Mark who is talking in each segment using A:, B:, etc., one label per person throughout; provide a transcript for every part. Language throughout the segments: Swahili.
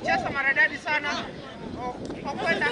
A: Cheza maridadi sana. Okwenda.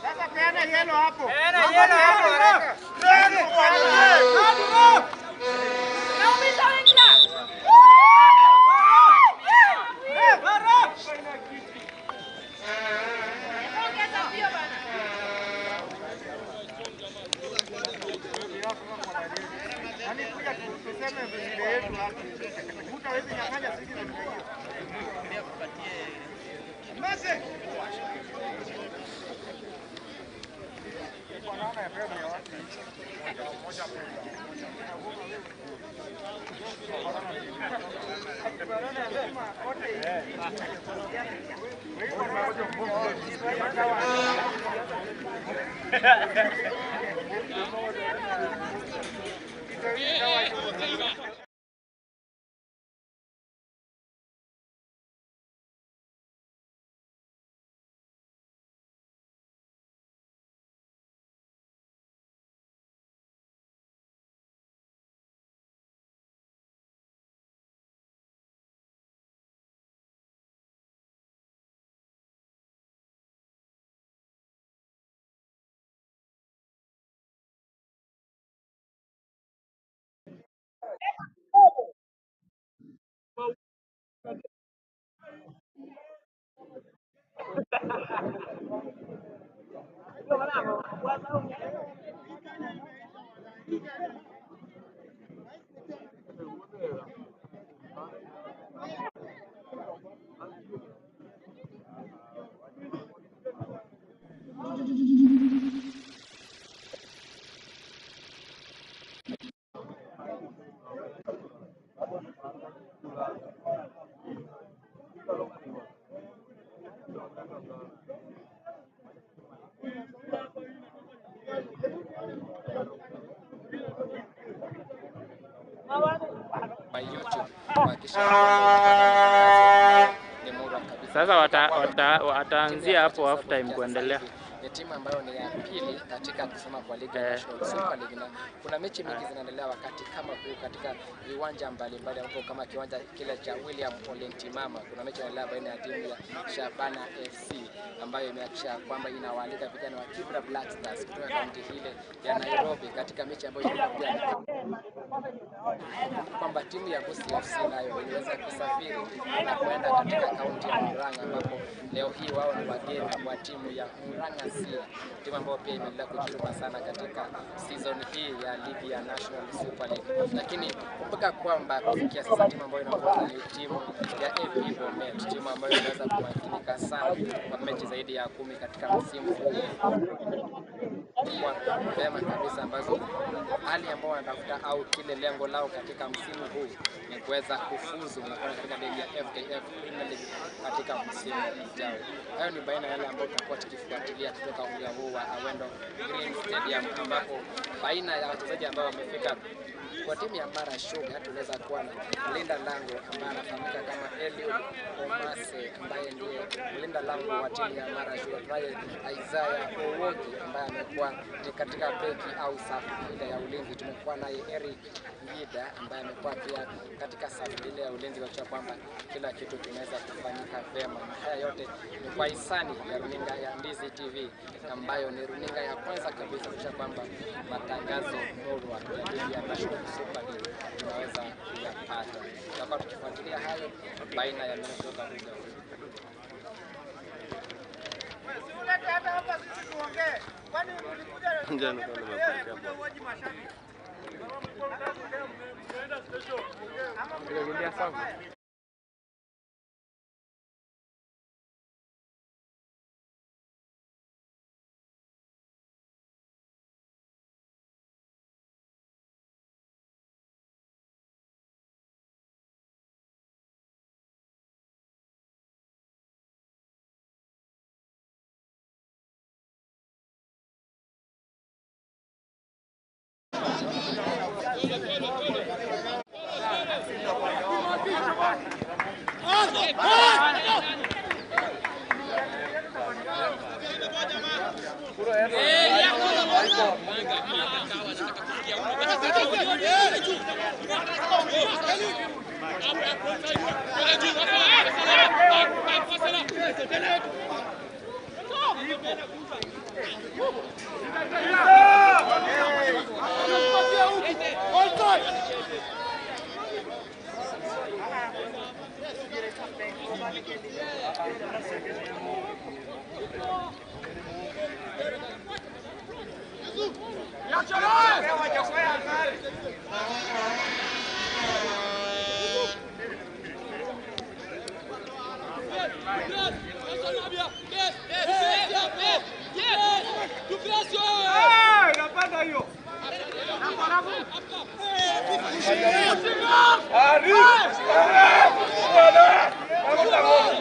A: Sasa peana yellow hapo. Peana yellow hapo.
B: Sasa wataanzia hapo half time kuendelea.
C: Ni timu ambayo ni ya pili katika kusema kwa ligi ya National Super League, na kuna mechi mingi zinaendelea wakati kama huu katika viwanja mbalimbali, ambapo kama kiwanja kile cha William Ole Ntimama kuna mechi inaendelea baina ya timu ya Shabana FC ambayo imehakikisha kwamba inawaalika vijana wa Kibra Black Stars kutoka kaunti ile ya Nairobi katika mechi ambayo ilikuwa pia kwamba timu ya Gusii FC nayo iliweza kusafiri na kwenda katika kaunti ya Murang'a, ambapo leo hii wao ni wageni wa timu ya Murang'a C, timu ambayo pia imeendelea kujituma sana katika season hii ya ligi ya National Super League. Lakini kumbuka kwamba kufikia sasa timu ambayo inaongoza ni timu ya AP Bomet, timu ambayo inaweza kumakinika sana kwa mechi zaidi ya 10 katika msimu huu kwa vyema kabisa, ambazo hali ambao wanatafuta au kile lengo lao katika msimu huu ni kuweza kufuzu na kwenda katika ligi ya FKF Premier League katika msimu ujao. Hayo ni baina yale ambayo tutakuwa tukifuatilia kutoka uga huu wa Awendo Green Stadium, ambapo baina ya wachezaji ambao wamefika Kwa timu ya Mara Sugar tuliweza kuwa na mlinda lango ambaye anafahamika kama Eliud Omase ambaye ndiye mlinda lango wa timu ya Mara Sugar. Tunaye Isaiah Owoki ambaye amekuwa ni katika beki au safu ile ya ulinzi. Tumekuwa naye Eric Ngida ambaye amekuwa pia katika safu ile ya ulinzi kuhakikisha kwamba kila kitu kinaweza kufanyika vyema, na haya yote ni kwa hisani ya runinga ya Ndizi TV ambayo ni runinga ya kwanza kabisa kuhakikisha kwamba matangazo murwa ya ligi ya National Super League tunaweza kuyapata. Tutakuwa tukifuatilia hayo baina ya mimi kutoka uga huu.
A: Si ulete hata hapa sisi tuongee. Kwani ulikuja
D: Njano kama
A: peke yenu kuja uoji mashabiki? Ama mlikuwa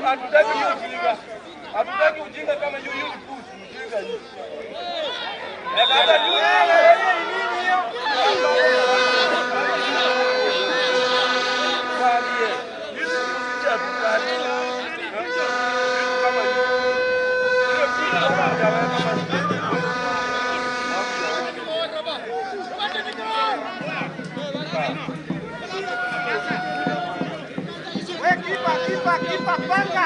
E: Hatutaki ujinga. Hatutaki ujinga kama hiyo hiyo ni pusi, ujinga hiyo. Sasa yule
A: We kipa kipa kipa panga.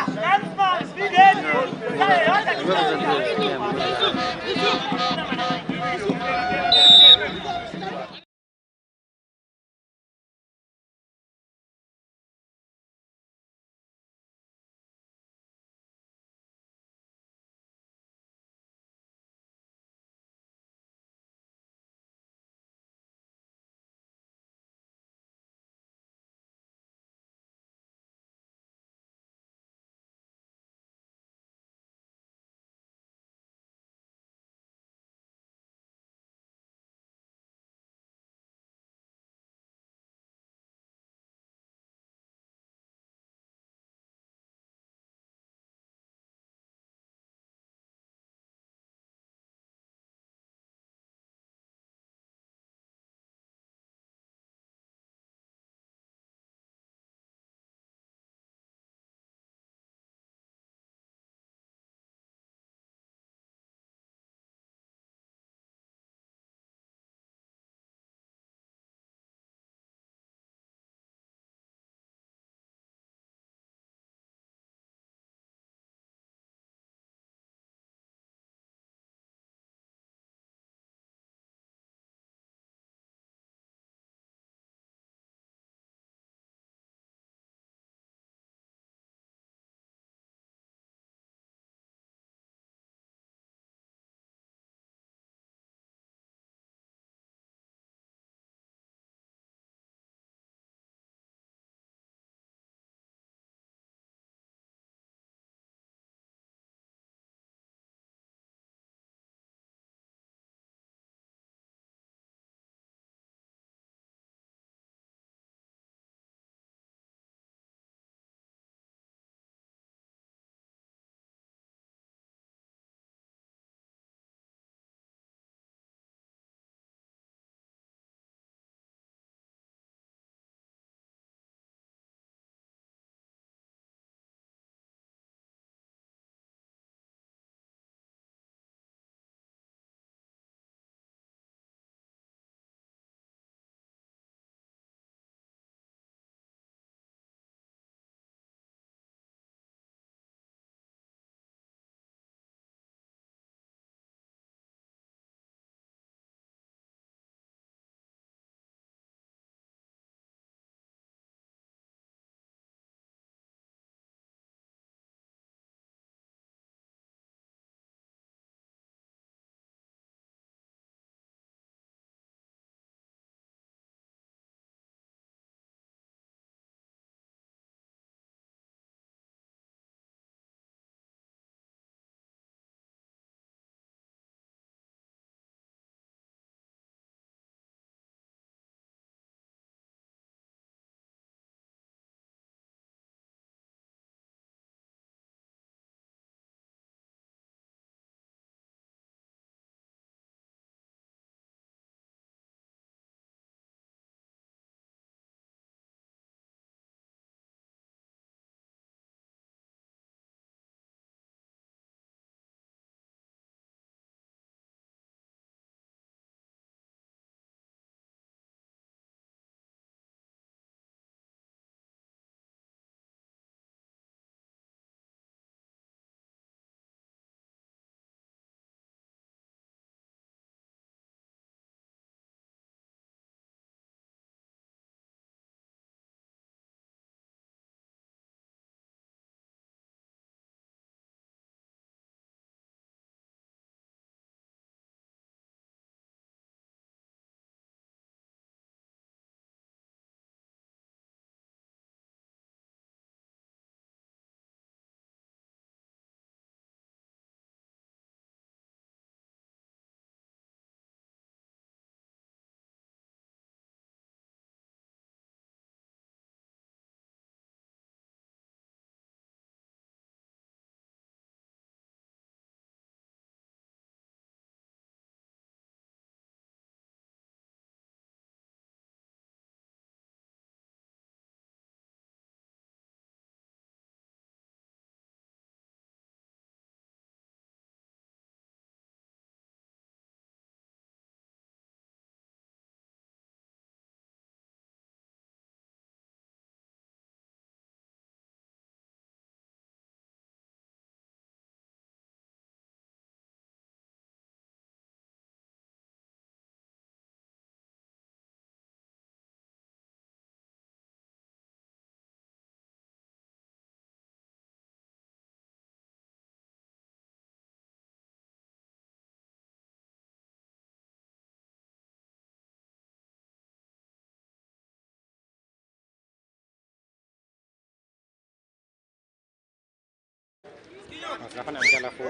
B: Tunafanya ongea alafu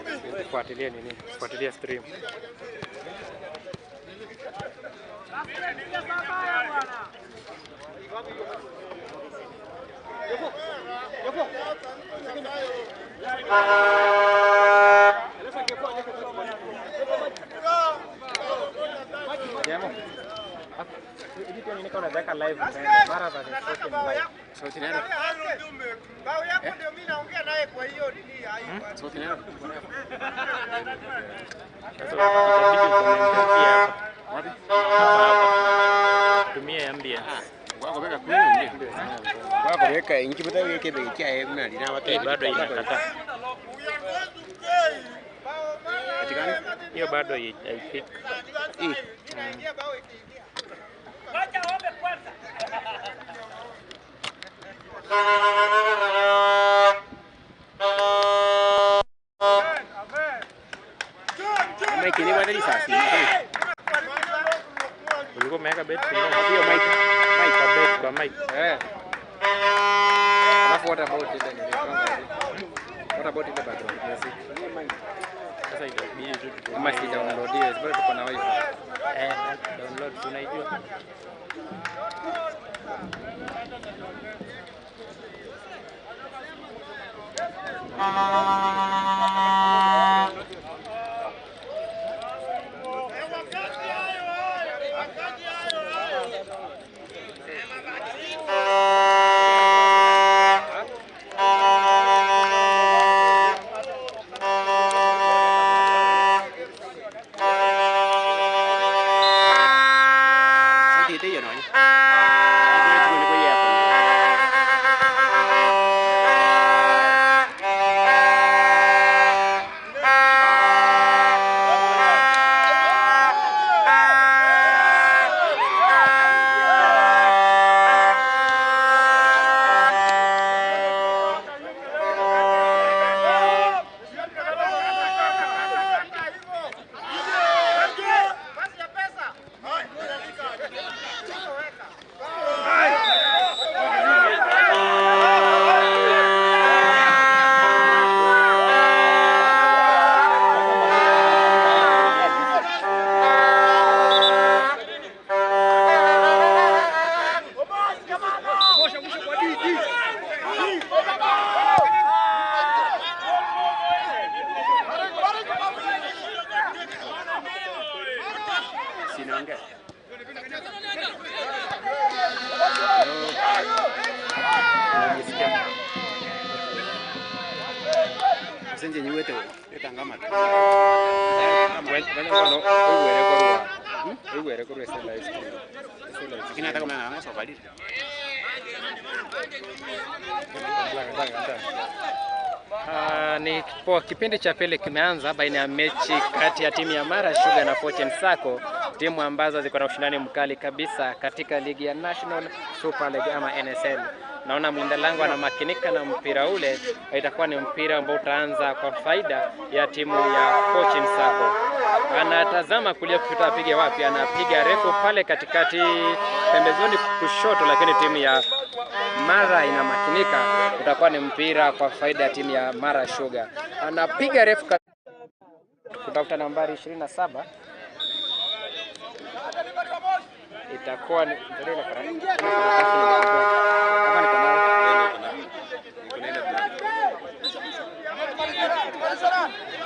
B: fuatilie nini? Fuatilie stream. Jemo. Hivi pia nini kama unaweka live mara za live.
D: Sauti neno.
A: Bao yako ndio mimi naongea naye kwa hiyo nini hayo.
D: Sauti neno.
B: Sasa itabidi ucommentate hapa.
D: Wapi?
B: Hapa hapa. Tumie ambience.
D: Wako weka kweli ndio. Wako weka inki bata weke beki ya mna lina watu.
B: Bado inakataa.
D: Katika
B: Hiyo bado haifiki.
A: Inaingia bao ikiingia.
F: Wacha waombe kwanza.
D: Mike ni wadali sasa.
B: Ulikuwa umeweka bet hiyo mic. Mic kwa bet kwa mic.
C: Eh. Alafu what about ile nini? What about ile background music?
B: Sasa itabidi tu tutumie.
C: Ama si download hiyo, bado tuko na wifi.
B: Eh, download tunaijua.
D: Sauti ite yono. Ni kwa yeye.
A: Basi ya pesa.
D: Sinaongea.
B: Unajisikia?
D: Senje nyiwete etangama.
C: Wewe kono oigwere korwa. Oigwere korwa ese live stream. Ese live
D: Lakini
C: stream.
D: hata kama anaanza safari.
C: Ni poa, kipindi cha pili kimeanza baina ya mechi kati ya timu ya Mara Sugar na Fortune Sacco, timu ambazo ziko na ushindani mkali kabisa katika ligi ya National Super League ama NSL. Naona mlinda lango anamakinika na mpira ule, itakuwa ni mpira ambao utaanza kwa faida ya timu ya Fortune Sacco. Anatazama kulia kushoto, apige wapi? Anapiga refu pale katikati, pembezoni kushoto, lakini timu ya Mara inamakinika, utakuwa ni mpira kwa faida ya timu ya Mara Sugar. Anapiga refu kutafuta nambari 27 itakuwa ni ile karatasi kama niko nayo.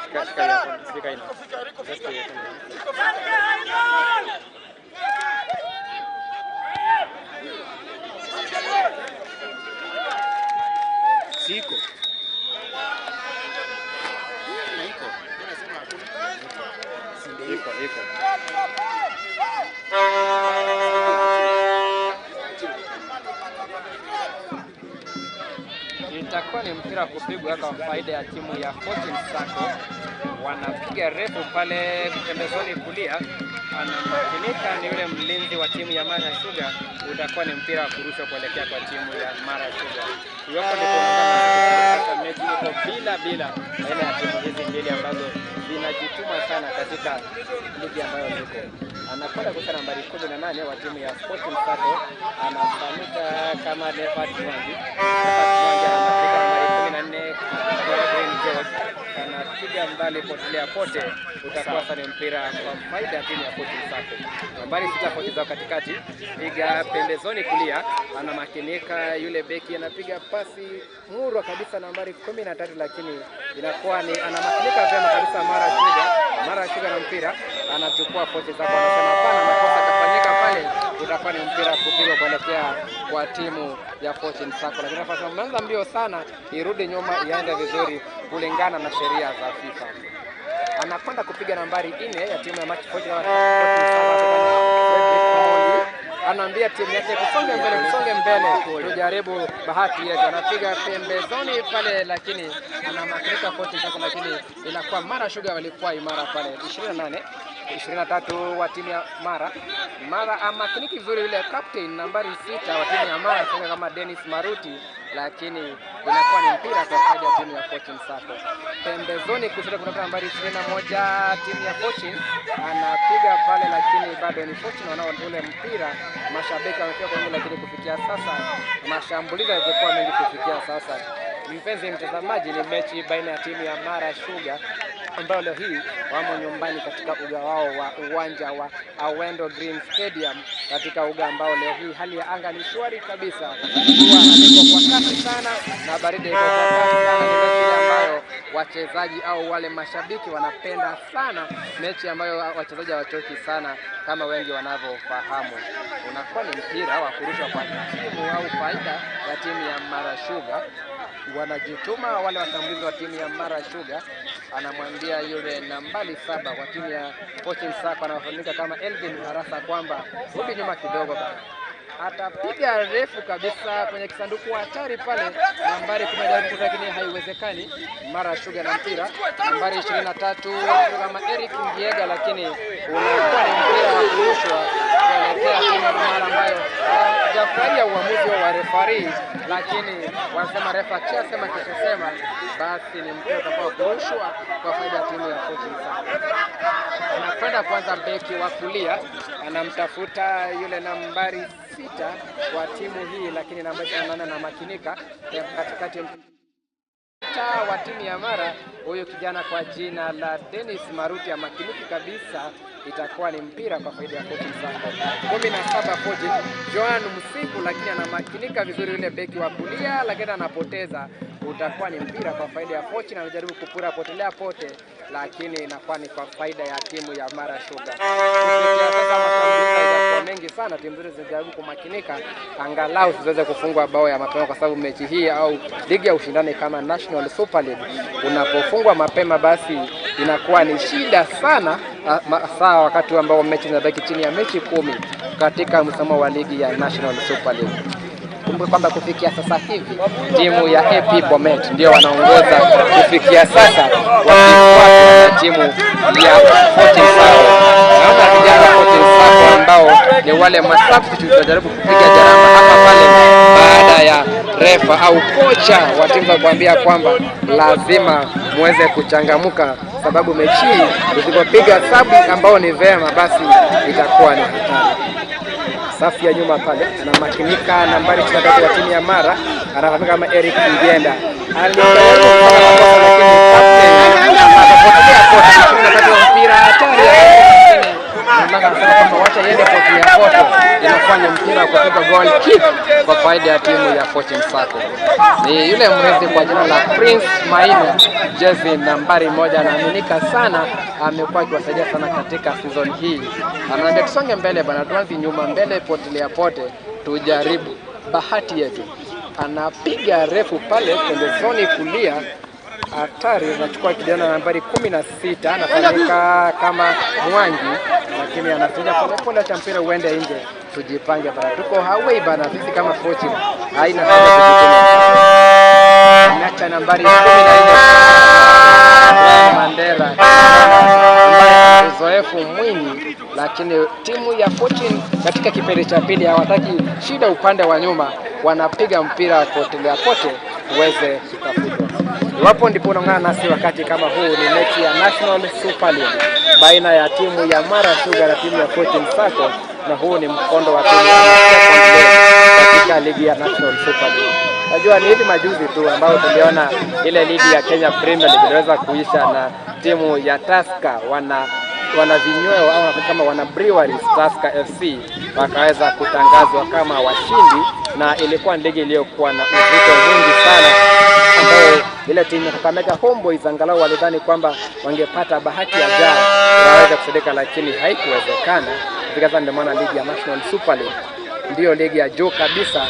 C: Shika shika hiyo hapo, shika ina. Just hiyo hapo.
D: Siko. Na iko. Nasema hakuna. Si ndio
C: Iko iko. Itakuwa ni mpira wa kupigwa kwa faida ya timu ya Fortune Sacco. Wanapiga refu pale pembezoni kulia, anamakinika ni yule mlinzi wa timu ya Mara Sugar. Utakuwa ni mpira wa kurushwa kuelekea kwa timu ya Mara Sugar. Iwapo ndipo sasa mechi iko bila bila baina ya timu hizi mbili ambazo zinajituma sana katika ligi ambayo ziko. Anakwenda kusa nambari 18 wa timu ya Sporting Sacco, anafahamika kama Nefat Mwangi. Nefat Mwangi anamakinika nambari 14 Godwin George anapiga mbali potelea pote, utakuwa sasa ni mpira kwa faida ya timu ya Fortune Sacco. Nambari 6 Fortune zao katikati, piga pembezoni kulia, anamakinika yule beki, anapiga pasi murwa kabisa nambari 13, lakini inakuwa ni anamakinika vyema kabisa Mara Sugar na mpira anachukua Fortune Sacco, anasema hapana, makosa kafanyika pale, utakuwa ni mpira kupigwa kuelekea kwa timu ya Fortune Sacco, lakini nafasi ameanza mbio sana, irudi nyuma iende vizuri kulingana na sheria za FIFA. Anakwenda kupiga nambari 4 ya timu ya Match Fortune Sacco, anaambia timu yake tusonge mbele, tusonge mbele, tujaribu bahati yetu. Anapiga pembezoni pale, lakini anamakinika Fortune Sacco, lakini inakuwa Mara Sugar walikuwa imara pale. 28 23 wa timu ya Mara. Mara amakiniki vizuri yule captain nambari 6 wa timu ya Mara sasa kama Dennis Maruti, lakini inakuwa ni mpira kwa faida ya timu ya Fortune Sacco. Pembezoni kushoto kuna nambari 21 timu ya Fortune anapiga pale, lakini bado ni Fortune wanao ule mpira. Mashabiki wamepiga kwa wingi, lakini kufikia sasa mashambulizi hayajakuwa mengi kufikia sasa. Mpenzi mtazamaji, ni mechi baina ya timu ya Mara Sugar ambayo leo hii wamo nyumbani katika uga wao wa uwanja wa Awendo Green Stadium, katika uga ambao leo hii hali ya anga ni shwari kabisa, jua liko kwa kasi sana na baridi iko kwa kasi sana. Ni mechi ile ambayo wachezaji au wale mashabiki wanapenda sana, mechi ambayo wachezaji hawachoki sana kama wengi wanavyofahamu. Unakuwa ni mpira wa kurushwa kwa timu au faida ya timu ya Mara Sugar. Wanajituma wale washambulizi wa timu ya Mara Sugar, anamwambia yule nambari 7 wa timu ya Fortune Sacco anafahamika kama Elvin Arasa kwamba rudi nyuma kidogo bana. Atapiga refu kabisa kwenye kisanduku hatari pale, nambari 10, lakini haiwezekani. Mara Sugar na mpira nambari 23 kama Eric Ngiega, lakini unakuwa ni mpira wa kurushwa kuelekea timu ya Mara ambayo hajafurahia uamuzi wa refari, lakini wanasema refa akishasema kishasema, basi ni mpira utakao kurushwa kwa faida ya timu ya Fortune Sacco. Anakwenda kwanza beki wa kulia, anamtafuta yule nambari 6 wa timu hii, lakini nambari 8 anamakinika katikati wa timu ya Mara, huyu kijana kwa jina la Dennis Maruti amakiniki kabisa. Itakuwa ni mpira kwa faida ya Fortune Sacco. 17 Fortune, Joan Msiku, lakini anamakinika vizuri yule beki wa kulia, lakini anapoteza. Utakuwa ni mpira kwa faida ya Fortune, anajaribu kupura potelea pote, lakini inakuwa ni kwa faida ya timu ya Mara Sugar. Kufikia sasa mashambulizi hayajakuwa mengi sana, timu zote zinajaribu kumakinika angalau ziweze kufungwa bao ya mapema, kwa sababu mechi hii au ligi ya ushindani kama National Super League, unapofungwa mapema basi inakuwa ni shida sana, saa wakati ambao mechi zinabaki chini ya mechi 10 katika msimamo wa ligi ya National Super League. Kumbuka kwamba kufikia sasa hivi timu ya AP Bomet ndio wanaongoza kufikia sasa, wakifuatwa na timu ya Fortune Sacco. Naona vijana wa Fortune Sacco ambao ni wale masubstitute wanajaribu kupiga jaramba hapa pale, baada ya refa au kocha wa timu za kuambia kwamba lazima muweze kuchangamuka, sababu mechi hii usipopiga sabu ambao ni vema, basi itakuwa ni hatari. Safu ya nyuma pale anamakinika nambari 23 wa timu ya Mara, anafahamika kama Eric Ngenda. Alijaribu kufanya makosa lakini captain akapotea kote. 23 wa mpira hatari, lakini anasema kwamba wacha iende potelea pote, inafanya mpira kupiga goal kick kwa faida ya timu ya Fortune Sacco. Ni yule mlinzi kwa jina la Prince Maina, jezi nambari 1, anaaminika sana, amekuwa akiwasaidia sana katika season hii. Anaambia tusonge mbele bana, tuanze nyuma mbele, potelea pote, tujaribu bahati yetu. Anapiga refu pale pembezoni kulia, hatari, anachukua kijana nambari 16 anafahamika kama Mwangi, lakini anapiga polepole, acha mpira uende nje. Tujipange bana, tuko away bana, sisi kama Fortune haina haja kujituma. Ameacha nambari 14 Mandela ambaye uzoefu mwingi, lakini timu ya Fortune katika kipindi cha pili hawataki shida upande wa nyuma, wanapiga mpira potelea pote uweze kutafutwa. Iwapo ndipo unaungana nasi wakati kama huu, ni mechi ya National Super League baina ya timu ya Mara Sugar na timu ya Fortune Sacco. na huu ni mkondo wa pili katika ligi ya National Super League. Najua ni hivi majuzi tu ambao tuliona ile ligi ya Kenya Premier League iliweza kuisha na timu ya Tusker wana vinyweo au kama wana Breweries Tusker FC wakaweza kutangazwa kama washindi, na ilikuwa ligi iliyokuwa na uzito mwingi sana, ambayo ile timu ya Kakamega Homeboys angalau walidhani kwamba wangepata bahati ya jaa waweze kusadika, lakini haikuwezekana. Sasa ndio maana ligi ya National Super League ndiyo ligi ya juu kabisa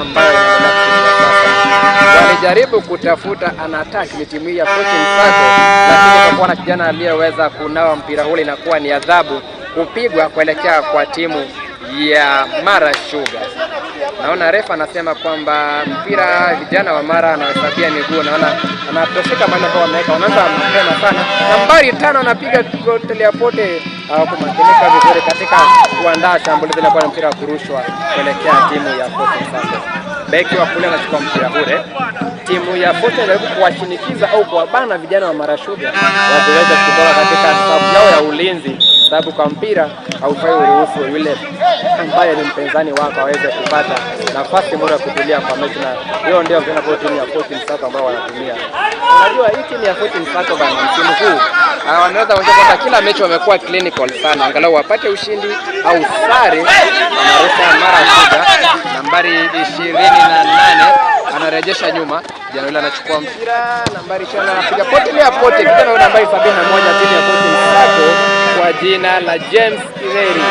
C: ambayo inaendelea sasa. Walijaribu kutafuta an attack ni timu hii ya Fortune Sacco, lakini kwa kuwa na kijana aliyeweza kunawa mpira ule inakuwa ni adhabu kupigwa kuelekea kwa timu ya Mara Sugar. Naona refa anasema kwamba mpira vijana wa Mara anahesabia miguu, naona anatosheka mahali ambapo wameweka, wanaanza mapema sana. Nambari 5 anapiga gotelea pote, hawakumakinika vizuri katika kuandaa shambulizi la kwa mpira wa kurushwa kuelekea timu ya Fortune Sacco. Beki wa kulia anachukua mpira ule. Timu ya Fortune inajaribu kuwashinikiza au kuwabana vijana wa Mara Sugar wasiweze kutoka katika safu yao ya ulinzi, sababu kwa mpira haufai uruhusu yule ambaye ni mpinzani wako aweze kupata nafasi bora kutulia kwa mechi, na hiyo ndio vijana kwa timu ya Fortune Sacco ambao wanatumia. Unajua hii timu ya Fortune Sacco bana, msimu huu wanaweza kuonyesha kwamba kila mechi wamekuwa clinical sana, angalau wapate ushindi au sare. Wanarusha Mara Sugar, nambari 28 anarejesha nyuma, kijana yule anachukua mpira, nambari 20 anapiga potelea pote, kijana yule nambari 71 timu ya Fortune Sacco kwa jina la James Kireri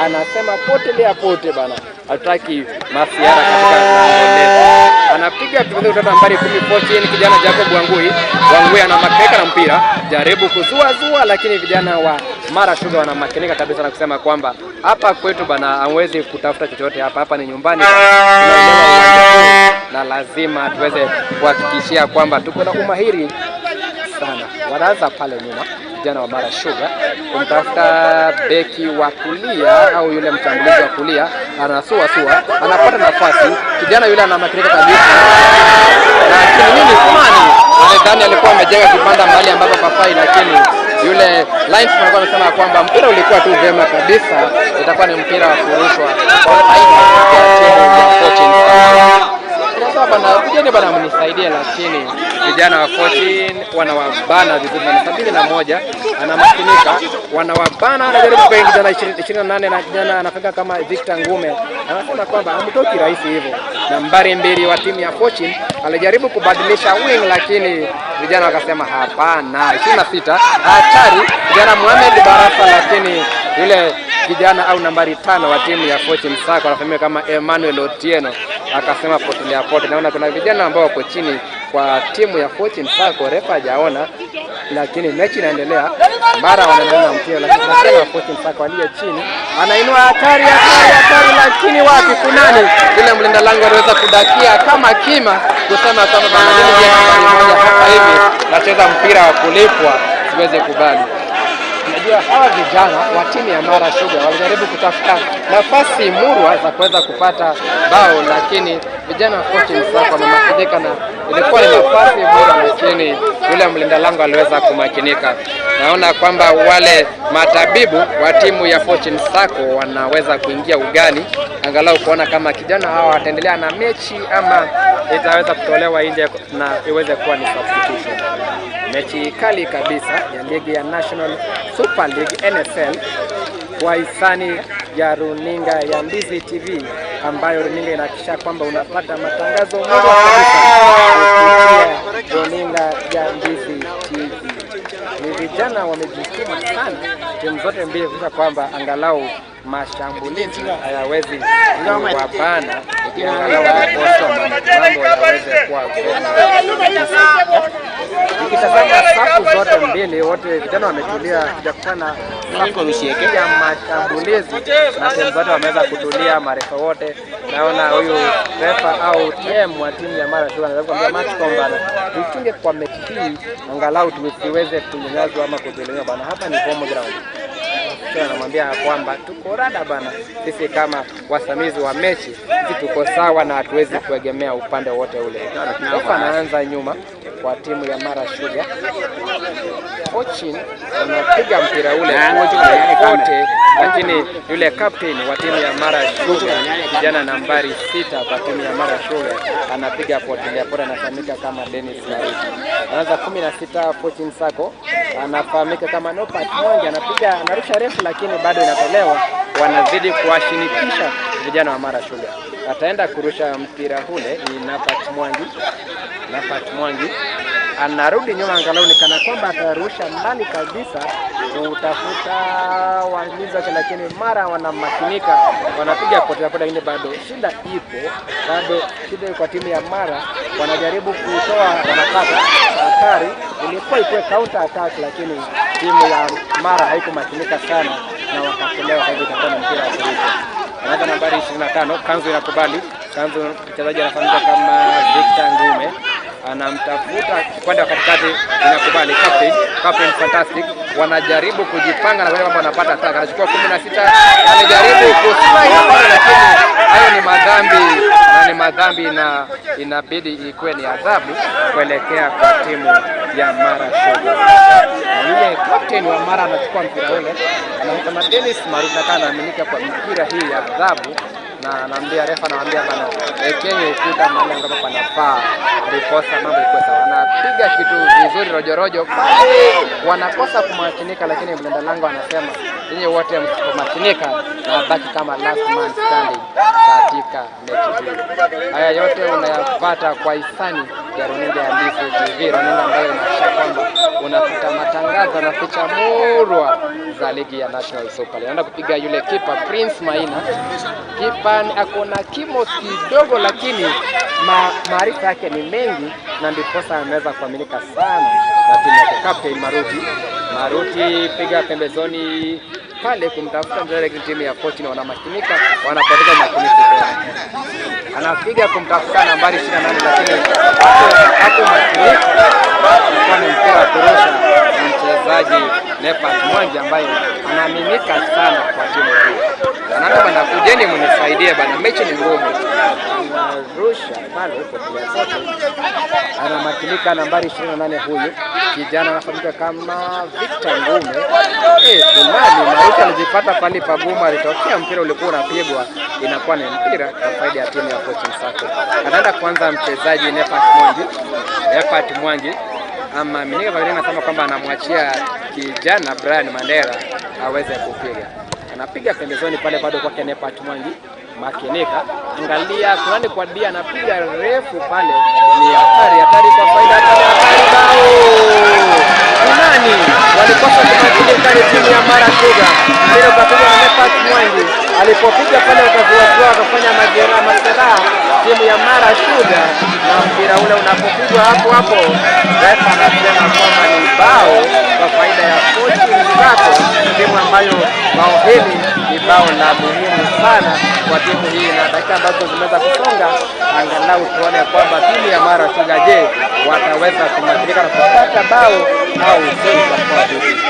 C: anasema potelea pote bana, hataki masiara katika lango letu. Anapiga kutoka nambari 10 Fortune, kijana Jacob Wangui. Wangui anamakinika na mpira, jaribu kuzua zua, lakini vijana wa Mara Sugar wanamakinika kabisa na kusema kwamba hapa kwetu bana, hawezi kutafuta chochote hapa, hapa ni nyumbani, tunaelewa uwanja huu na lazima tuweze kuhakikishia kwamba tuko na umahiri sana. Wanaanza pale nyuma vijana wa Mara Sugar kumtafuta beki wa kulia au yule mshambulizi wa kulia, anasua sua, anapata nafasi, kijana yule anamakinika kabisa, lakini nini fulani walidhani alikuwa amejenga kibanda mahali ambapo pafai, lakini yule linesman alikuwa amesema kwamba mpira ulikuwa tu vyema kabisa, itakuwa ni mpira wa kurushwa kwa faida ya timu ya Fortune Sacco. Sasa bana, kujeni bana mnisaidie, lakini vijana wa Fortune wanawabana vizuri. Na 71 anamakinika, wanawabana, anajaribu kwa kijana 28 na kijana anafika kama Victor Ngume anasema kwamba hamtoki rahisi hivyo. Nambari 2 wa timu ya Fortune alijaribu kubadilisha wing, lakini vijana wakasema hapana. 26 hatari, kijana Mohamed Barasa, lakini yule kijana au nambari 5 wa timu ya Fortune Sacco anafahamika kama Emmanuel Otieno akasema potelea pote. Naona kuna vijana ambao wako chini kwa timu ya Fortune Sacco, refa hajaona, lakini mechi inaendelea. Mara wanaendelea na mpira, lakini kijana wa Fortune Sacco aliye chini anainua hatari, hatari, hatari, lakini wapi, kunani yule mlinda lango aliweza kudakia kama kima kusema kama bana, mimi ndiye nambari 1 hapa hivi nacheza mpira wa kulipwa, siweze kubali. Unajua hawa vijana wa timu ya Mara Sugar walijaribu kutafuta nafasi murwa za kuweza kupata bao, lakini vijana wa Fortune Sacco wamemakinika na ilikuwa ni nafasi bora, lakini yule mlinda lango aliweza kumakinika. Naona kwamba wale matabibu wa timu ya Fortune Sacco wanaweza kuingia ugani angalau kuona kama kijana hawa wataendelea na mechi ama itaweza kutolewa nje na iweze kuwa ni substitution. Mechi kali kabisa ya ligi ya National Super League NSL kwa hisani ya runinga ya Ndizi TV, ambayo runinga inahakikisha kwamba unapata matangazo moja kabisa kupitia runinga ya Ndizi TV. Ni vijana wamejituma sana timu zote mbili kuhakikisha kwamba angalau mashambulizi hayawezi kuwabana, angalau kukosa mambo yaweze kuwa vyema. Nikitazama safu zote mbili, wote vijana wametulia, hajakutana safu ya mashambulizi na timu zote wameweza kutulia, marefa wote. Naona huyu refa au TM wa timu ya Mara Sugar anaweza kuambia match kwamba tuchunge kwa mechi hii angalau tusiweze kunyanyazwa ama kudhulumiwa bana. Hapa ni home ground. official anamwambia kwamba tuko rada bana, sisi kama wasimamizi wa mechi sisi tuko sawa na hatuwezi kuegemea upande wote ule. Refa anaanza nyuma kwa timu ya Mara Sugar. Fortune wanapiga mpira ule wote, lakini yule captain wa timu ya Mara Sugar, kijana nambari 6 kwa timu ya Mara Sugar, anapiga potelea pote, anafahamika kama Dennis Maruti. Anaanza 16 Fortune Sacco, anafahamika kama Nopat Mwangi, anapiga anarusha refu, lakini bado inatolewa. Wanazidi kuwashinikisha vijana wa Mara Sugar. Ataenda kurusha mpira ule ni Nopat Mwangi. Nopat Mwangi anarudi nyuma angalau ni kana kwamba atarusha mbali kabisa kutafuta walinzi wake, lakini Mara wanamakinika, wanapiga potea potea, lakini bado shida ipo, bado shida kwa timu ya Mara. Wanajaribu kutoa, wanapata hatari, ilikuwa ikuwe counter attack, lakini timu ya Mara haikumakinika sana na wakachelewa, kwa hivyo itakuwa ni mpira wa kurusha. Anaanza nambari 25, Kanzu inakubali. Kanzu mchezaji anafahamika kama Victor Ngume, anamtafuta upande wa katikati, inakubali. Captain fantastic, wanajaribu kujipanga na kwamba wanapata attack. Anachukua 16, anajaribu kuslide pale, lakini hayo ni madhambi na ni madhambi na inabidi ikuwe ni adhabu kuelekea kwa timu ya Mara Sugar. Yule captain wa Mara anachukua mpira ule, anamkama Dennis Maruti, na anaaminika kwa mpira hii ya adhabu, na anaambia refa, anaambia bana, wekeni ukuta mahali ambapo panafaa, ndiposa mambo ikuwe sawa. Anapiga kitu vizuri rojorojo pale, wanakosa kumakinika, lakini mlinda lango anasema nyinyi wote msipomakinika na baki kama last man standing katika mechi hii. Haya yote unayapata kwa hisani ya runinga ya Ndifu TV, runinga ambayo inahakikisha kwamba unapata matangazo na picha murwa za ligi ya National Super League. Anaenda kupiga yule kipa Prince Maina. Kipa ako na kimo kidogo, lakini maarifa yake ni mengi na ndiposa ameweza kuaminika sana na timu yake. Captain Maruti, Maruti piga pembezoni pale kumtafuta mchezaji timu ya Fortune, wanamakinika, wanapoteza umakinifu tena. Anapiga kumtafuta nambari 28, lakini hapo makinika kwa ni mpira kurusha na mchezaji Leopard Mwangi ambaye anaaminika sana kwa timu hii. Anaambia bana, kujeni mnisaidie bana, mechi ni ngumu. Anarusha pale huko pote, anamakinika nambari 28 huyu kijana anafahamika kama Victor Ngume. Kunani Maruti alijipata pale pagumu, alitokea mpira ulikuwa unapigwa, inakuwa ni mpira kwa faida ya timu ya Fortune Sacco. Anaenda kwanza mchezaji Leopard Mwangi, Leopard Mwangi ama Minika Vavile anasema kwamba anamwachia kijana Brian Mandera aweze kupiga. Anapiga pembezoni pale bado kwake Leopard Mwangi. Makinika, angalia kunani kwa dia, anapiga refu pale, ni hatari, hatari kwa faida, hatari, hatari, bao! Kunani walikosa kumakinika, ni timu ya Mara Sugar. Mpira ukapigwa na Leopard Mwangi, alipopiga pale wakazuazua, wakafanya majeraha maseraha timu ya Mara Sugar, na mpira ule unapopigwa hapo hapo refa anasema kwamba ni bao kwa faida ya Fortune Sacco, timu ambayo bao hili ni bao la muhimu sana kwa timu hii, na dakika ambazo zimeweza kusonga, angalau tuone kwamba timu ya Mara Sugar je, wataweza kumakinika na kupata bao au itakuwa vipi?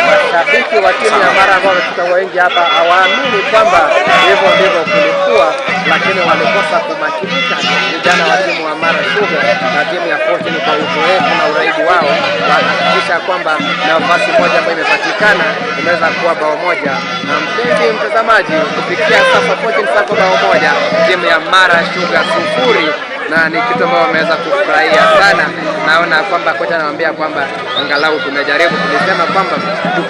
C: Mashabiki wa timu ya Mara ambao wamefika wengi hapa hawaamini kwamba hivyo ndivyo kulikuwa, lakini walikosa kumakinika vijana wa timu wa Mara Sugar na timu ya Fortune kwa uzoefu na uraibu wao wakahakikisha kwamba nafasi moja ambayo imepatikana imeweza kuwa bao moja. Na mpenzi mtazamaji, kufikia sasa Fortune Sacco bao moja, timu ya Mara Sugar 0, na ni kitu ambacho wameweza kufurahia sana. Naona kwamba kocha anawaambia kwamba angalau tumejaribu, tulisema kwamba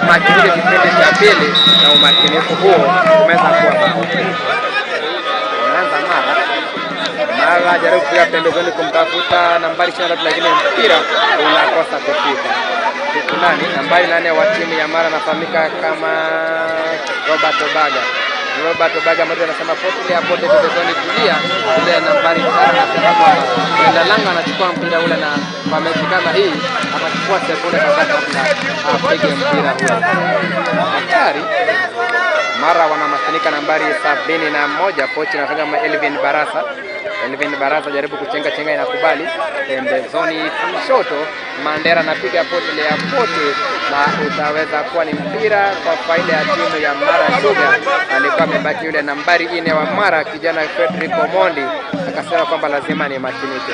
C: tumakinike kipindi cha pili, na umakinifu huo umeweza kuwa bao. Anaanza Mara jaribu kupiga pembezoni kumtafuta nambari 23, lakini mpira unakosa kufika. Nani nambari 8 wa timu ya Mara anafahamika kama Robert Obaga. Robert Obaga mmoja anasema potelea pote pembezoni kulia, ile nambari 5 anasema kwamba Mwenda Lango anachukua mpira ule, na kwa mechi kama hii atachukua sekunde kadhaa kabla apige mpira ule. Hatari. Mara wanamakinika nambari 71 pochi na kama Elvin Barasa. Elvin Barasa jaribu kuchenga chenga, inakubali pembezoni kushoto. Mandera anapiga pote ya pote na utaweza kuwa ni mpira kwa faida ya timu ya Mara Sugar. Alikuwa amebaki yule nambari 4 wa Mara, kijana Frederick Omondi, akasema kwamba lazima ni makinike.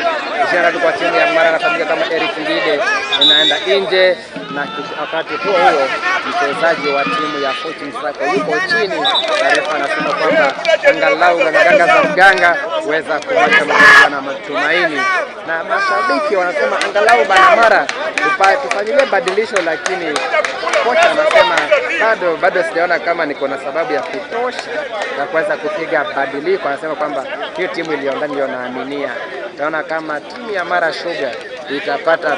C: 23 kwa timu ya Mara anafahamika kama Eric Ngide, inaenda nje, na wakati huo huo mchezaji wa timu ya Fortune Sacco yuko chini, na refa anasema kwamba angalau gangaganga za mganga huweza kuwacha mganga na matumaini, na mashabiki wanasema angalau bana Mara tufanyilie badilisho, lakini kocha anasema bado sijaona kama niko na sababu ya kutosha ya kuweza kupiga badiliko. Anasema kwamba hiyo timu iliyo ndani ndio naaminia. Taona kama timu ya Mara Sugar itapata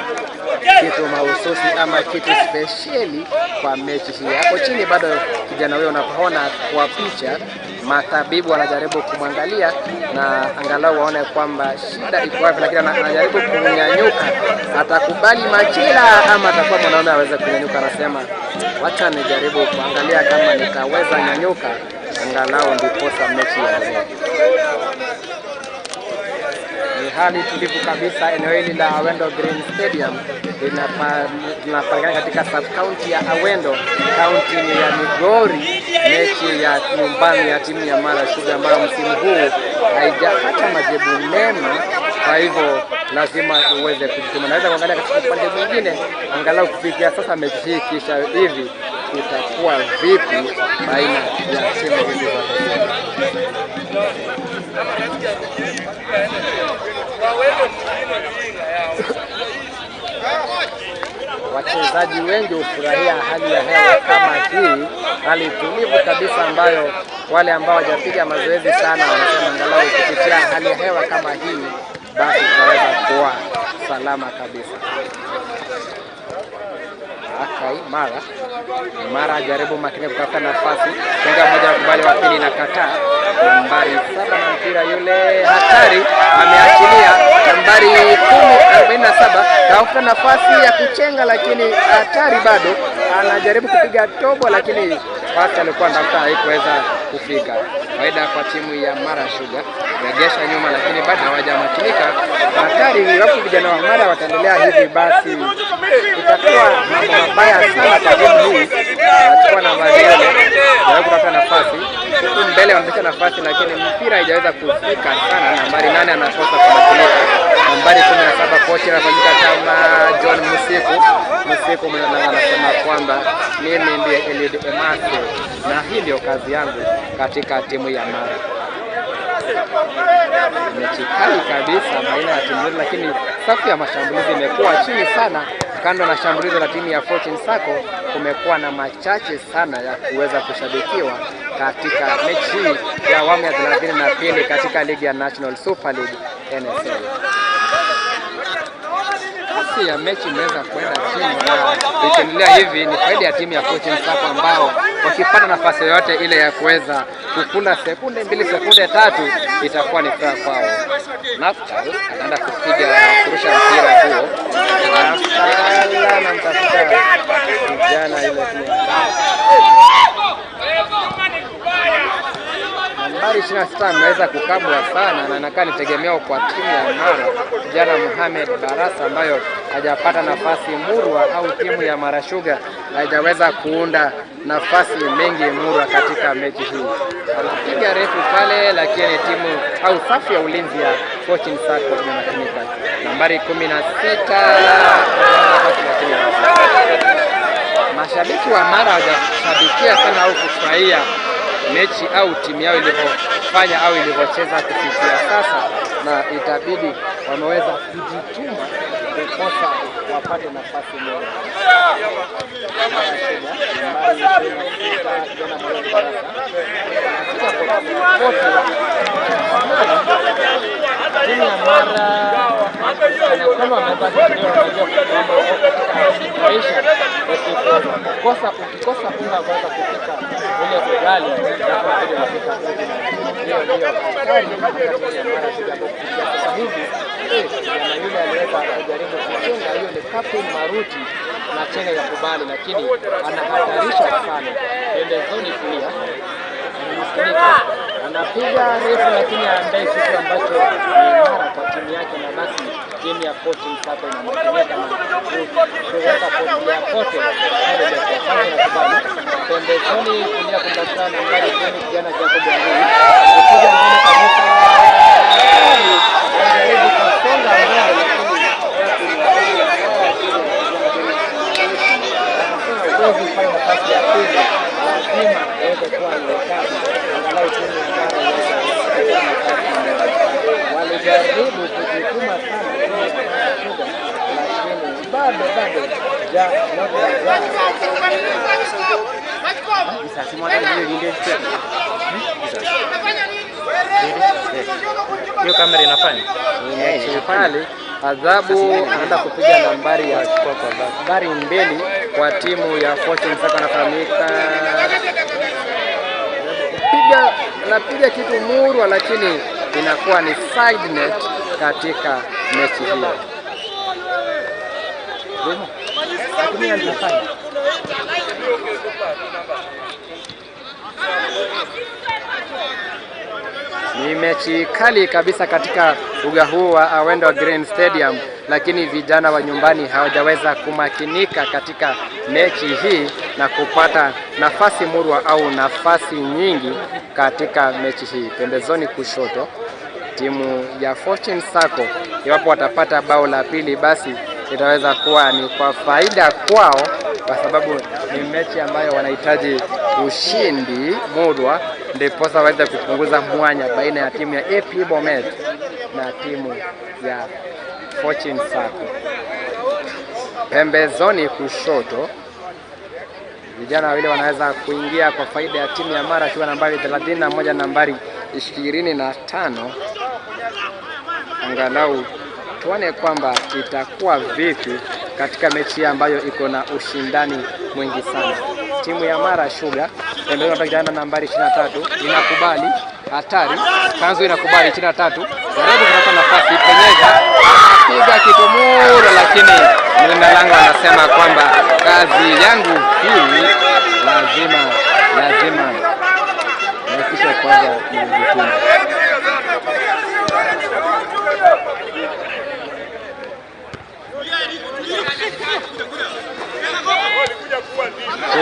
C: kitu mahususi ama kitu spesheli kwa mechi hii. Hapo chini bado kijana huyo unapoona kwa picha, matabibu wanajaribu kumwangalia na angalau waone kwamba shida iko wapi, lakini anajaribu kunyanyuka. Atakubali machila ama atakuwa mwanaume aweze kunyanyuka? Anasema wacha nijaribu kuangalia kama nitaweza nyanyuka angalau ndiposa mechi iendelee. Ni hali tulivu kabisa eneo hili la Awendo Green Stadium linapatikana katika sub county ya Awendo, county ya Migori. Mechi ya nyumbani ya timu ya Mara Sugar ambayo msimu huu haijapata majibu mema, kwa hivyo lazima uweze kujituma. Naweza kuangalia katika upande mwingine, angalau kufikia sasa mechi hii kisha hivi itakuwa vipi baina ya timu hizi zote. Wachezaji wengi hufurahia hali ya hewa kama hii, hali tulivu kabisa ambayo wale ambao hawajapiga mazoezi sana wanasema angalau kupitia hali ya hewa kama hii basi tunaweza kuwa salama kabisa. Akai Mara jaribu makini kutafuta nafasi, tenga moja kubali, wa pili na kataa. Nambari 7 na mpira yule hatari ameachilia. Nambari 10 47 tafuta nafasi ya kuchenga, lakini hatari bado anajaribu kupiga tobo, lakini pasi alikuwa anatafuta haikuweza kufika. Faida kwa timu ya Mara Sugar, regesha nyuma, lakini bado hawajamakinika. Hatari iwapo vijana wa Mara wataendelea hivi, basi itakuwa mambo mabaya sana kwa timu hii. Anachukua nambari ile, jaribu kutafuta nafasi huku mbele, wanapisha nafasi, lakini mpira haijaweza kufika sana. Nambari 8 anakosa kumakinika. Nambari 17 kocha anafanyika kama John Musiku. Musiku anasema kwamba mimi ndiye Eliud Emase na hii ndio kazi yangu katika timu ya Mara. Mechi kali kabisa baina ya timu zote, lakini safu ya mashambulizi imekuwa chini sana. Kando na shambulizi la timu ya Fortune Sacco, kumekuwa na machache sana ya kuweza kushabikiwa katika mechi hii ya awamu ya 32 katika ligi ya National Super League NSL. Kasi ya mechi imeweza kwenda chini na ikiendelea hivi ni faida ya timu ya Fortune Sacco ambao wakipata nafasi yoyote ile ya kuweza kukula sekunde 2 sekunde 3 itakuwa ni furaha kwao. Naftal anaenda kupiga kurusha mpira huo. Naftal anamtafuta kijana yule pia. Nambari 26 ameweza kukabwa sana na inakaa ni tegemeo kwa timu ya Mara, kijana Mohamed Barasa ambayo hajapata nafasi murwa, au timu ya Mara Sugar haijaweza kuunda nafasi mengi murwa katika mechi hii. Anapiga refu pale, lakini timu au safu ya ulinzi ya Fortune Sacco imemakinika. Nambari 16 lakini mashabiki wa Mara hawajashabikia sana au kufurahia mechi au timu yao ilivyofanya au ilivyocheza kufikia sasa, na itabidi wameweza kujituma kukosa wapate nafasi moja. Timu ya Mara kama maisha ukikosa unga kwanza kupika ule ugali na kupika uji, hiyo ndio hatari katika timu ya Mara Sugar. Sasa hivi kijana yule aliweza kujaribu kuchenga, hiyo ni Captain Maruti na chenga ya kubali, lakini anahatarisha sana pembezoni kulia anapiga refu, lakini haandai kitu ambacho ni imara kwa timu yake, na basi Timu ya Fortune Sacco inamakinika na kuweka potelea pote pale mechi ya kwanza inakubali. Pembezoni kulia kumtafuta nambari 10 kijana Jacob Wangui, kupiga mbele kabisa, anajaribu kusonga mbele, lakini huwezi kufanya nafasi ya pili, lazima iweze kuwa ni wakati angalau timu ya Mara iweze kupata nafasi moja. Walijaribu kujituma sana timu ya Mara Sugar, lakini bado ja moto ja
B: Hiyo kamera inafanya
C: mechi kali. Adhabu anaenda kupiga nambari ya nambari 2 kwa timu ya Fortune Sacco, anafahamika piga anapiga kitu murwa, lakini inakuwa ni side net katika mechi hiyo. Ni mechi kali kabisa katika uga huu wa Awendo Green Stadium, lakini vijana wa nyumbani hawajaweza kumakinika katika mechi hii na kupata nafasi murwa au nafasi nyingi katika mechi hii. Pembezoni kushoto, timu ya Fortune Sacco, iwapo watapata bao la pili, basi itaweza kuwa ni kwa faida kwao, kwa sababu ni mechi ambayo wanahitaji ushindi murwa, ndiposa waweze kupunguza mwanya baina ya timu ya AP Bomet na timu ya Fortune Sacco. Pembezoni kushoto, vijana wawili wanaweza kuingia kwa faida ya timu ya Mara akiwa nambari 31 nambari 25. Angalau tuone kwamba itakuwa vipi katika mechi ambayo iko na ushindani mwingi sana. Timu ya Mara Sugar pembezoni kijana nambari 23 inakubali hatari, Kanzu inakubali 23, jaribu kupata nafasi, penyeza, anapiga kitumuro, lakini mlinda lango anasema kwamba kazi yangu hii lazima nihakikishe kwanza nimejituma.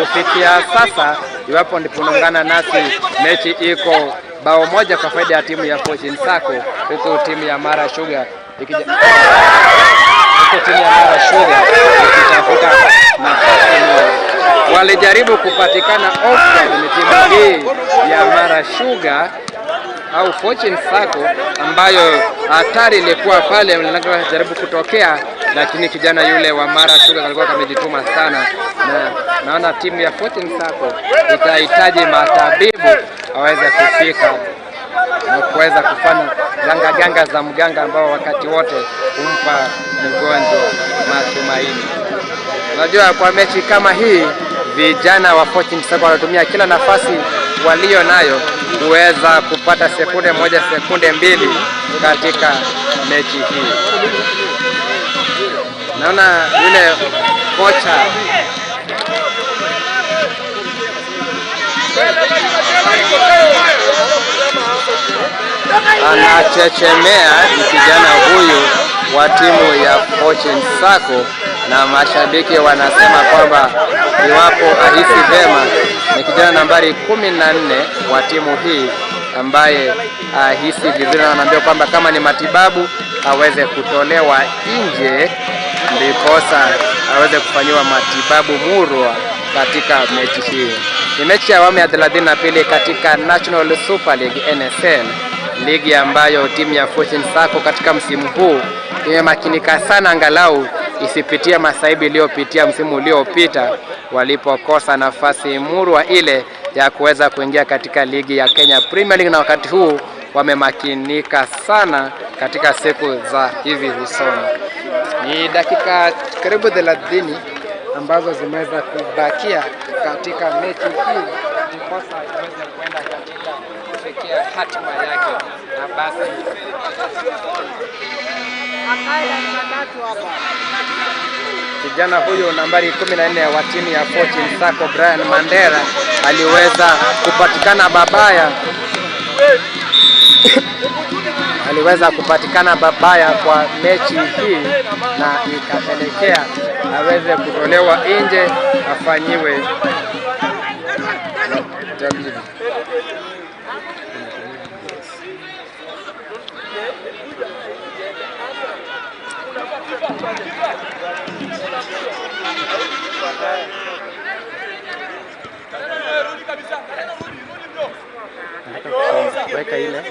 C: Kufikia sasa, iwapo ndipo unaungana nasi, mechi iko bao 1 kwa faida ya timu ya Fortune Sacco, huku timu ya Mara Sugar ikitafuta nafasi moja. Walijaribu kupatikana offside ni timu hii ya Mara Sugar au Fortune Sacco, ambayo hatari ilikuwa pale, jaribu kutokea, lakini kijana yule wa Mara Sugar alikuwa amejituma sana, na naona timu ya Fortune Sacco itahitaji matabibu aweze kufika na kuweza kufanya ganga ganga za mganga ambao wakati wote humpa mgonjwa matumaini. Unajua, kwa mechi kama hii vijana wa Fortune Sacco wanatumia kila nafasi walio nayo kuweza kupata sekunde moja, sekunde mbili katika mechi hii. Naona yule kocha anachechemea, ni kijana huyu wa timu ya Fortune Sacco, na mashabiki wanasema kwamba iwapo ahisi vema, ni kijana nambari 14 wa timu hii ambaye ahisi vizuri, na anaambiwa kwamba kama ni matibabu aweze kutolewa nje ndiposa aweze kufanyiwa matibabu murwa katika mechi hii. Ni mechi ya awamu ya 32 katika National Super League NSL, ligi ambayo timu ya Fortune Sacco katika msimu huu imemakinika sana, angalau isipitie masaibu iliyopitia msimu uliopita walipokosa nafasi murwa ile ya kuweza kuingia katika ligi ya Kenya Premier League, na wakati huu wamemakinika sana katika siku za hivi usoni. Ni dakika karibu 30 ambazo zimeweza kubakia katika mechi hii ndiposa iweze kwenda katika kufikia hatima yake, na basi kijana huyu nambari 14 wa timu ya Fortune Sacco Brian Mandela aliweza kupatikana babaya Aliweza kupatikana babaya kwa mechi hii na ikapelekea aweze kutolewa nje afanyiwe tabibu.
B: Weka ile.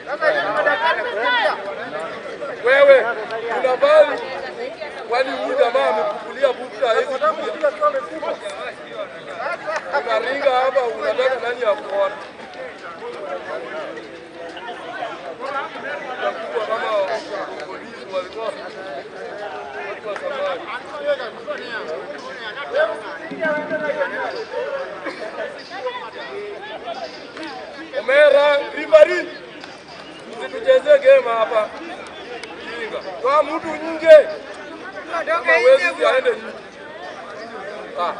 B: Nataka kwenda huko.
E: Wewe unabali kwani huyu jamaa amekukulia bukta hizi kuja. Unaringa hapa unataka nani akuone? Utakuwa kama polisi walikuwa watu wa zamani. Omera Ribari, usituchezee game hapa. Kwa mtu nje. Kama wewe aende nje. Ah.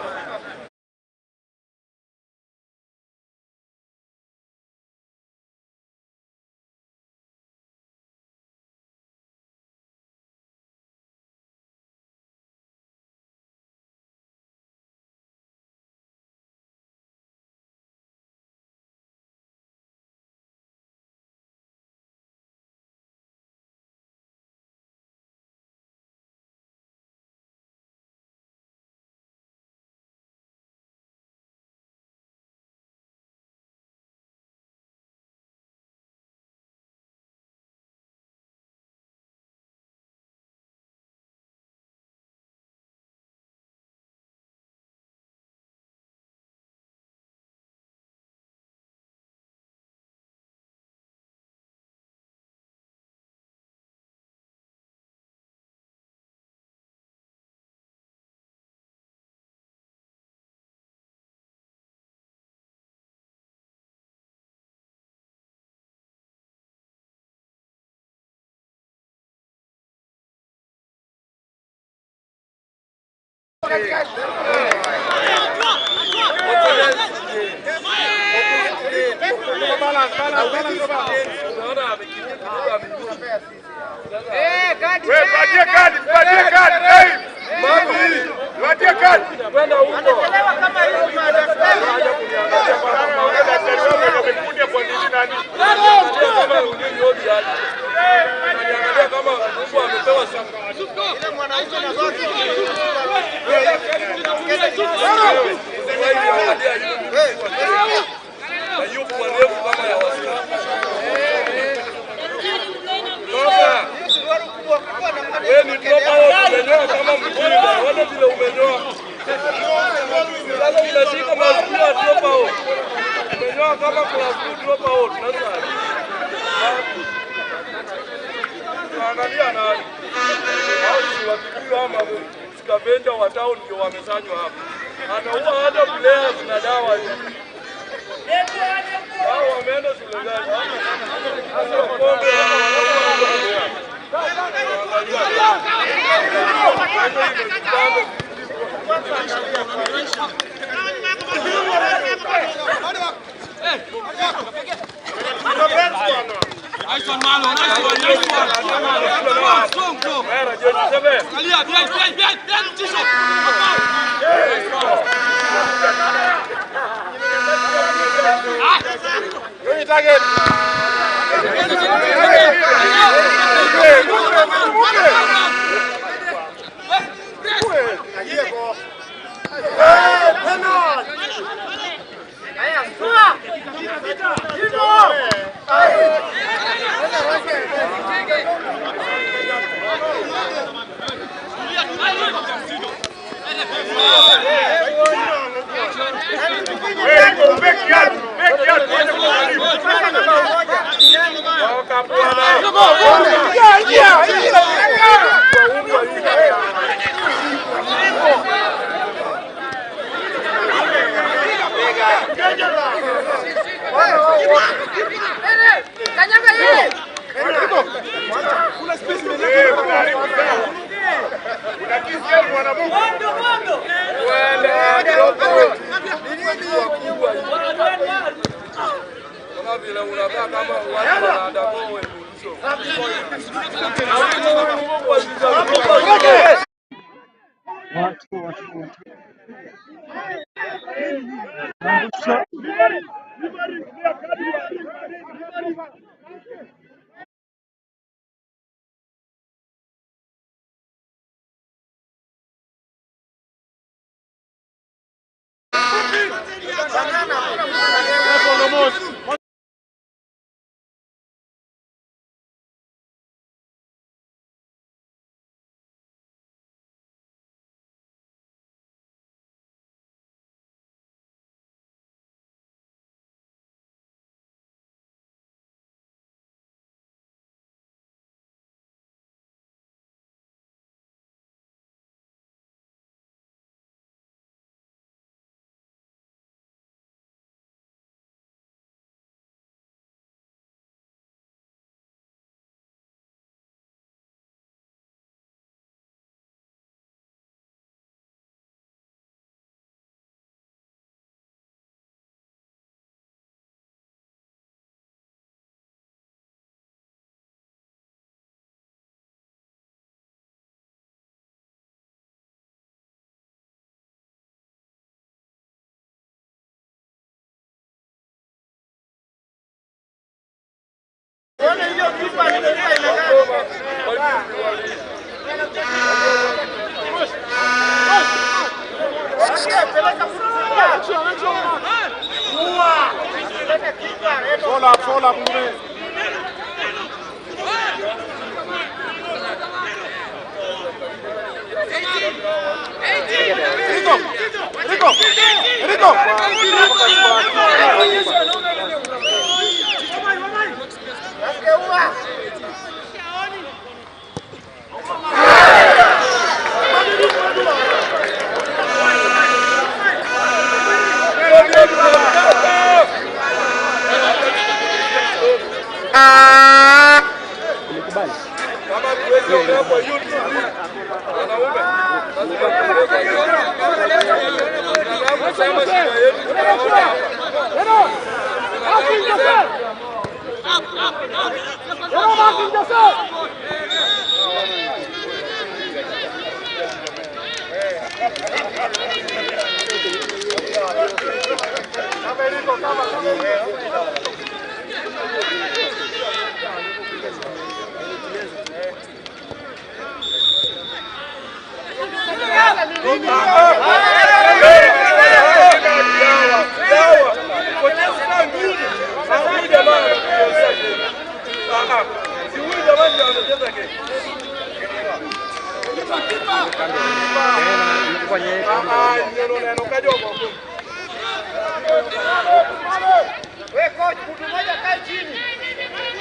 A: Wewe coach, mtu mmoja kae chini.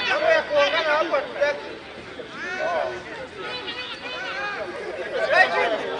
A: Mambo ya kuongana hapo hatutaki. Kae chini.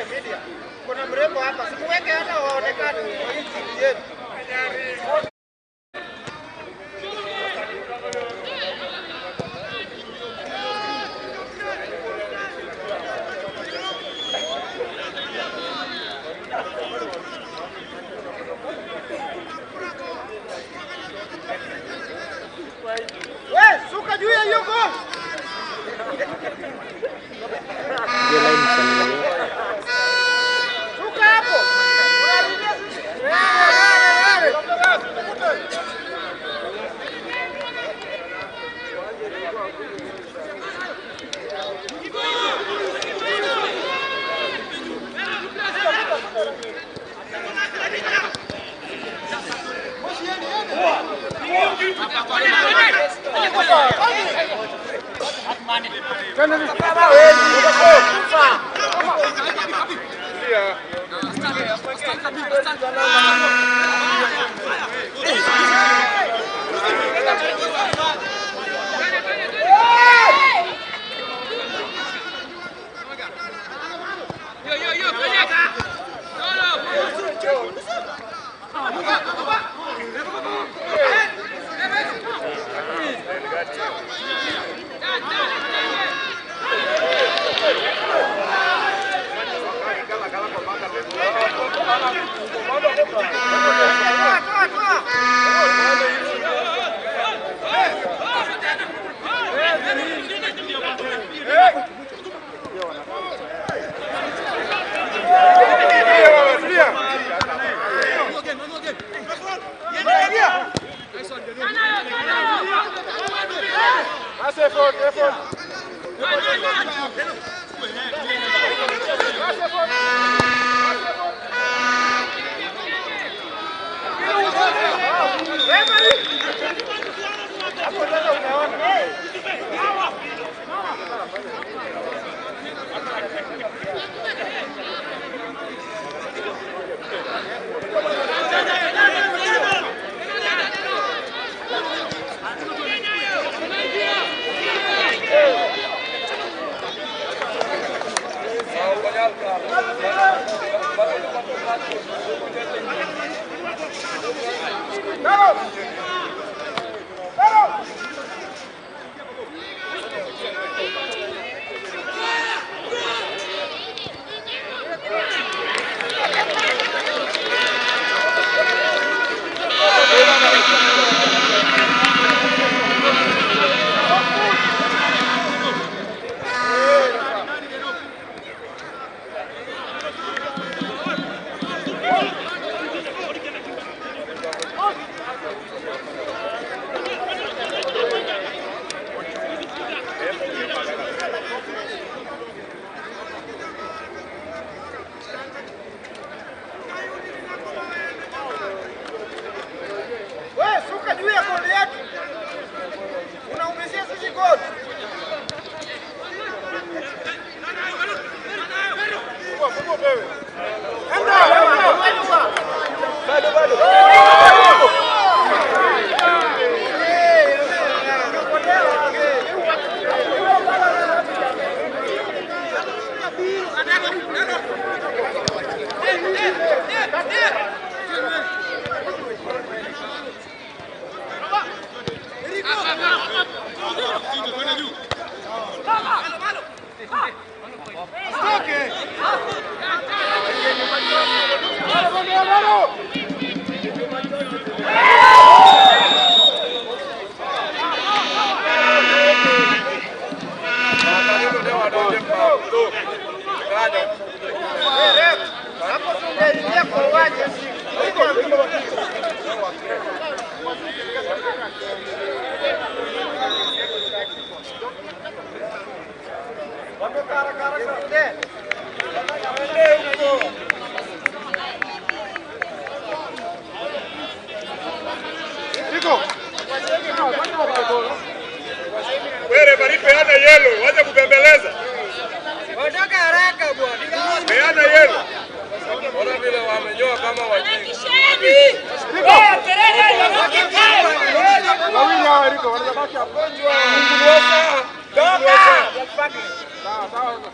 A: Media. Kuna mrembo hapa, simuweke hata waonekane. We, suka juu ya hiyo goal. Suka hapo.
E: Wewe bali peana yellow, wacha kubembeleza.
A: Ondoka haraka bwana.
E: Peana yellow. Ona vile wamenyoa kama wajinga.
A: Wawili hawa Riko wanabaki hapo.
E: Toka!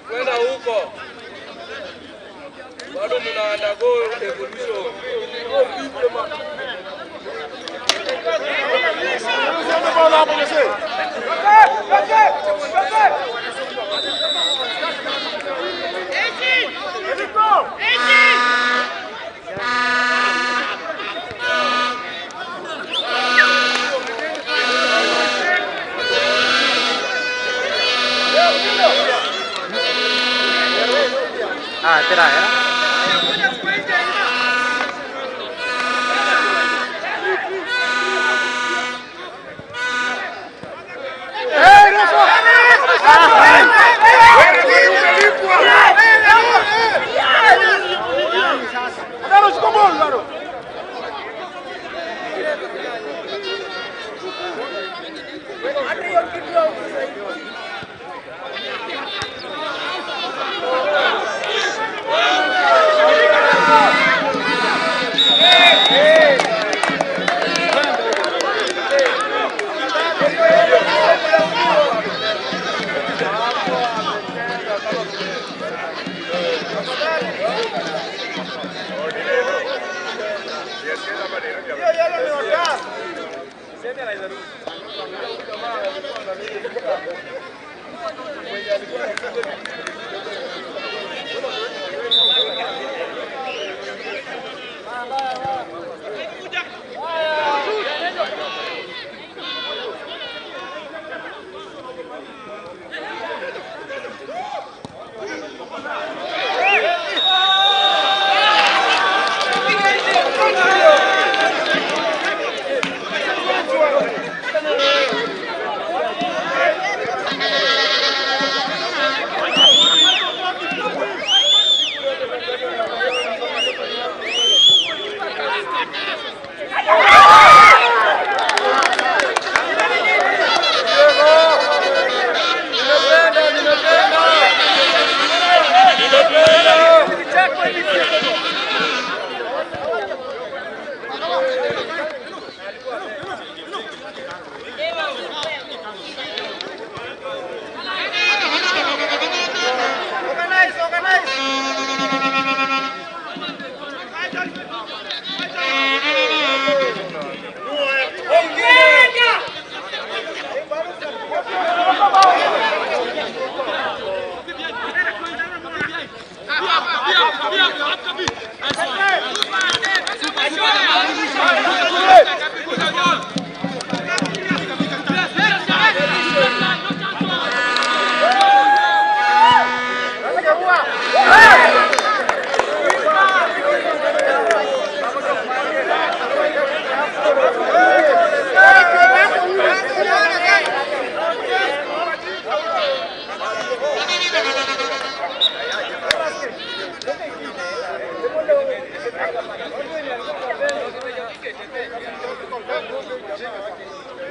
E: Kwenda huko. Bado mna undergo evolution.
B: Ah, tera era.
A: Organize, organize.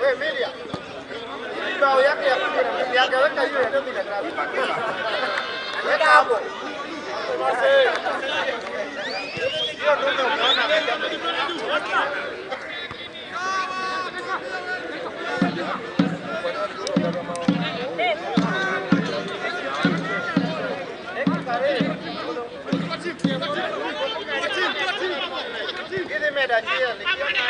A: Wewe media. Bao yake ya 12 angeweka hiyo ya 13. Weka hapo. Hiyo ndio unaona. Ile medajia nikiona.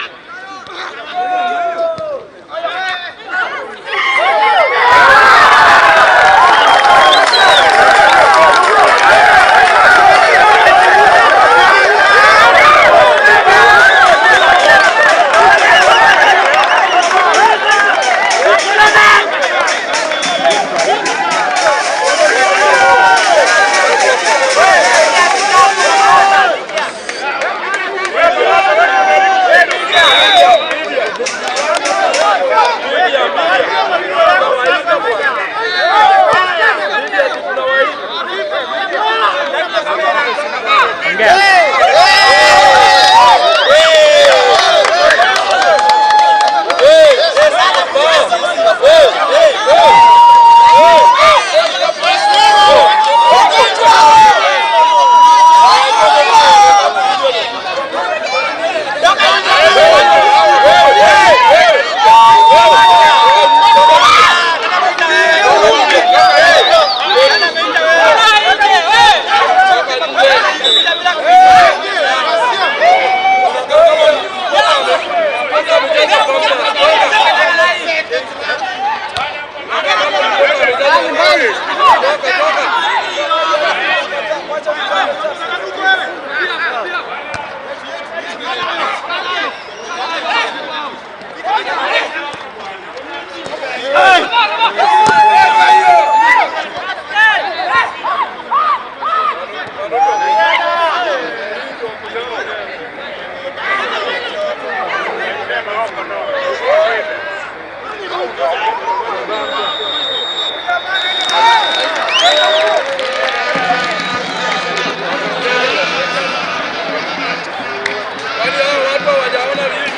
E: Kwani hao watu hawajaona nini?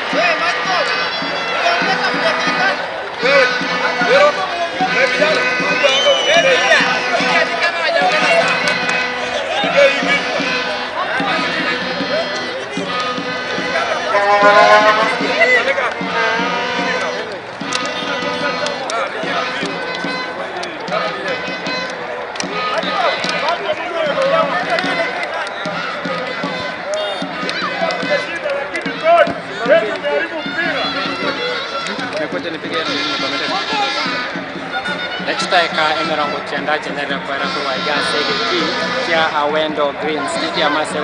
E: Wewe, wewe, wewe vijana, kumbe hapo Ndio hivi.
D: Nikuja nipige nini comment.
C: Dakika 90 chenere kwera kurwa igase giki kia Awendo Greens giki amase